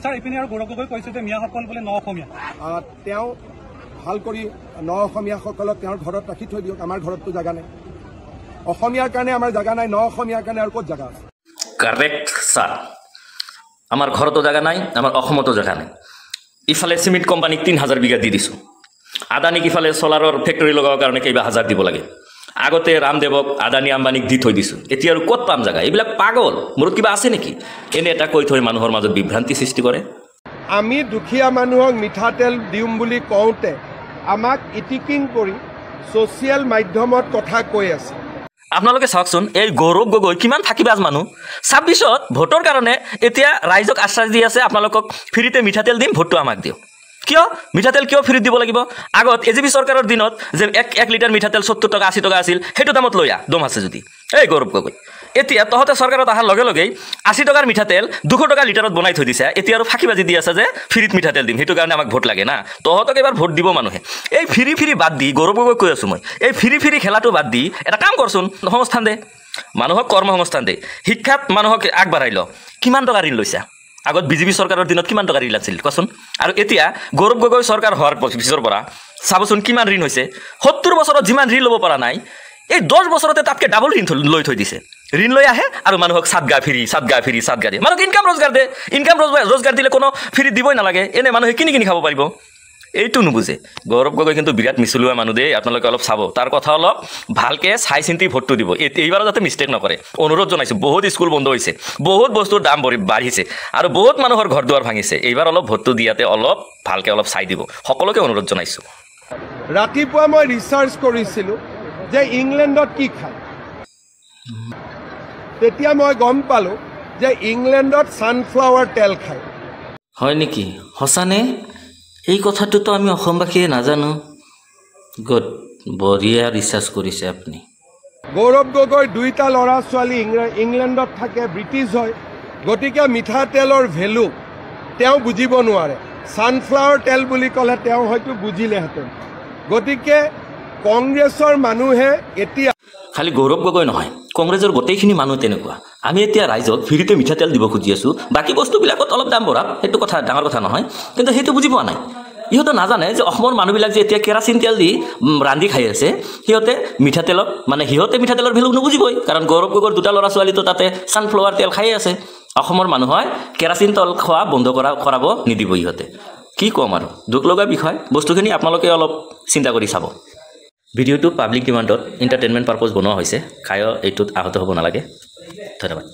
Sir, ইপিনে আৰু গৌৰৱ গগৈ কৈছে যে মিয়াসকল বোলে ন অসমীয়া। তেওঁ ভাল কৰি ন অসমীয়াসকলক তেওঁৰ ঘৰত ৰাখি থৈ দিয়ক। আমাৰ ঘৰততো জাগা নাই। অসমীয়াৰ কাৰণে আমাৰ জাগা নাই, ন অসমীয়াৰ কাৰণে আৰু ক'ত জাগা আছে? কাৰেক্ট ছাৰ, আমাৰ ঘৰতো জেগা নাই, আমাৰ অসমতো জেগা নাই। ইফালে চিমেণ্ট কোম্পানীক 3000 বিঘা দি দিছোঁ, আদানীক ইফালে চ'লাৰৰ ফেক্টৰী লগাবৰ কাৰণে কেইবা হাজাৰ দিব লাগে। আগতে ৰামদেৱক, আদানী আম্বানীক দি থৈ দিছোঁ, এতিয়া আৰু ক'ত পাম জেগা? এইবিলাক পাগল, মূৰত কিবা আছে নেকি? এনে এটা কৈ থৈ মানুহৰ মাজত বিভ্ৰান্তি সৃষ্টি কৰে। আমি দুখীয়া মানুহক মিঠাতেল দিম বুলি কওঁতে আমাক ইটিকিং কৰি ছ'চিয়েল মাধ্যমত কথা কৈ আছে। আপোনালোকে চাওকচোন, এই গৌৰৱ গগৈ কিমান ফাঁকিবাজ মানুহ। 26ত ভোটৰ কাৰণে এতিয়া ৰাইজক আশ্বাস দি আছে, আপোনালোকক ফ্ৰীতে মিঠাতেল দিম, ভোটটো আমাক দিয়ক। কিয় মিঠাতেল কিয় ফ্ৰীত দিব লাগিব? আগত এ জি পি চৰকাৰৰ দিনত যে এক লিটাৰ মিঠাতেল 70 টকা, 80 টকা আছিল, সেইটো দামত লৈ আহ দম আছে যদি। এই গৌৰৱ গগৈ, এতিয়া তহঁতে চৰকাৰত অহাৰ লগে লগেই 80 টকাৰ মিঠাতেল 200 টকা লিটাৰত বনাই থৈ দিছে। এতিয়া আৰু ফাঁকিবাজি দি আছে যে ফ্ৰীত মিঠাতেল দিম, সেইটো কাৰণে আমাক ভোট লাগে না। তহঁতক এইবাৰ ভোট দিব মানুহে। এই ফ্ৰী ফ্ৰী বাদ দি, গৌৰৱ গগৈ কৈ আছোঁ মই, এই ফ্ৰী ফ্ৰী খেলাটো বাদ দি এটা কাম কৰচোন, সংস্থান দে মানুহক, কৰ্ম সংস্থান দে, শিক্ষাত মানুহক আগবাঢ়াই ল। কিমান টকা ঋণ লৈছা? আগত বিজেপি চৰকাৰৰ দিনত কিমান টকা ঋণ আছিল কোৱাচোন? আৰু এতিয়া গৌৰৱ গগৈ চৰকাৰ হোৱাৰ পিছৰ পৰা চাবচোন কিমান ঋণ হৈছে। 70 বছৰত যিমান ঋণ ল'ব পৰা নাই, এই 10 বছৰতে তাতকৈ ডাবল ঋণ লৈ থৈ দিছে। ঋণ লৈ আহে আৰু মানুহক সাত গা ফ্ৰী, সাত গা ফ্ৰী, সাত গা দিয়ে। মানুহক ইনকাম ৰোজগাৰ দে। ইনকাম ৰোজগাৰ দিলে কোনো ফ্ৰী দিবই নালাগে, এনে মানুহে কিনি কিনি খাব পাৰিব। এইটো নুবুজে। গৌৰৱ গগৈ কিন্তু বিৰাট মিছলুৱা মানুহ দেই, আপোনালোকে অলপ চাব, তাৰ কথা অলপ ভালকৈ চাই চিন্তি ভোটটো দিব। এইবাৰো যাতে মিষ্টেক নকৰে, অনুৰোধ জনাইছোঁ। বহুত স্কুল বন্ধ হৈছে, বহুত বস্তুৰ দাম বাঢ়িছে আৰু বহুত মানুহৰ ঘৰ দুৱাৰ ভাঙিছে। এইবাৰ অলপ ভোটটো দিয়াতে অলপ ভালকৈ অলপ চাই দিব, সকলোকে অনুৰোধ জনাইছোঁ। ৰাতিপুৱা মই ৰিচাৰ্চ কৰিছিলোঁ যে ইংলেণ্ডত কি খায়। তেতিয়া মই গম পালোঁ যে ইংলেণ্ডত ছানফ্লাৱাৰ তেল খায়। হয় নেকি? সঁচানে? এই কথাটোতো আমি অসমবাসীয়ে নাজানো। গুড, বঢ়িয়া ৰিচাৰ্চ কৰিছে আপুনি। গৌৰৱ গগৈৰ দুইটা ল'ৰা ছোৱালী ইংলেণ্ডত থাকে, ব্ৰিটিছ হয়, গতিকে মিঠাতেলৰ ভেলু তেওঁ বুজিব নোৱাৰে। ছানফ্লাৱাৰ তেল বুলি ক'লে তেওঁ হয়তো বুজিলেহেঁতেন। গতিকে কংগ্ৰেছৰ মানুহে এতিয়া খালি গৌৰৱ গগৈ নহয়, কংগ্ৰেছৰ গোটেইখিনি মানুহ তেনেকুৱা। আমি এতিয়া ৰাইজক ফ্ৰীতে মিঠাতেল দিব খুজি আছোঁ, বাকী বস্তুবিলাকত অলপ দাম বঢ়াওক, সেইটো কথা ডাঙৰ কথা নহয়, কিন্তু সেইটো বুজি পোৱা নাই। ইহঁতে নাজানে যে অসমৰ মানুহবিলাক যে এতিয়া কেৰাচিন তেল দি ৰান্ধি খাই আছে, সিহঁতে মিঠাতেলক মানে সিহঁতে মিঠাতেলৰ ভেলু নুবুজিবই, কাৰণ গৌৰৱ গগৈৰ দুটা ল'ৰা ছোৱালীটো তাতে ছানফ্লাৱাৰ তেল খায়ে আছে। অসমৰ মানুহে কেৰাচিন তেল খোৱা বন্ধ কৰাব নিদিব ইহঁতে। কি ক'ম আৰু, দুখ লগা বিষয়। বস্তুখিনি আপোনালোকে অলপ চিন্তা কৰি চাব। ভিডিঅ'টো পাব্লিক ডিমাণ্ডত এণ্টাৰটেইনমেণ্ট পাৰপজ বনোৱা হৈছে, খায়ো এইটোত আহত হ'ব নালাগে। ধন্যবাদ।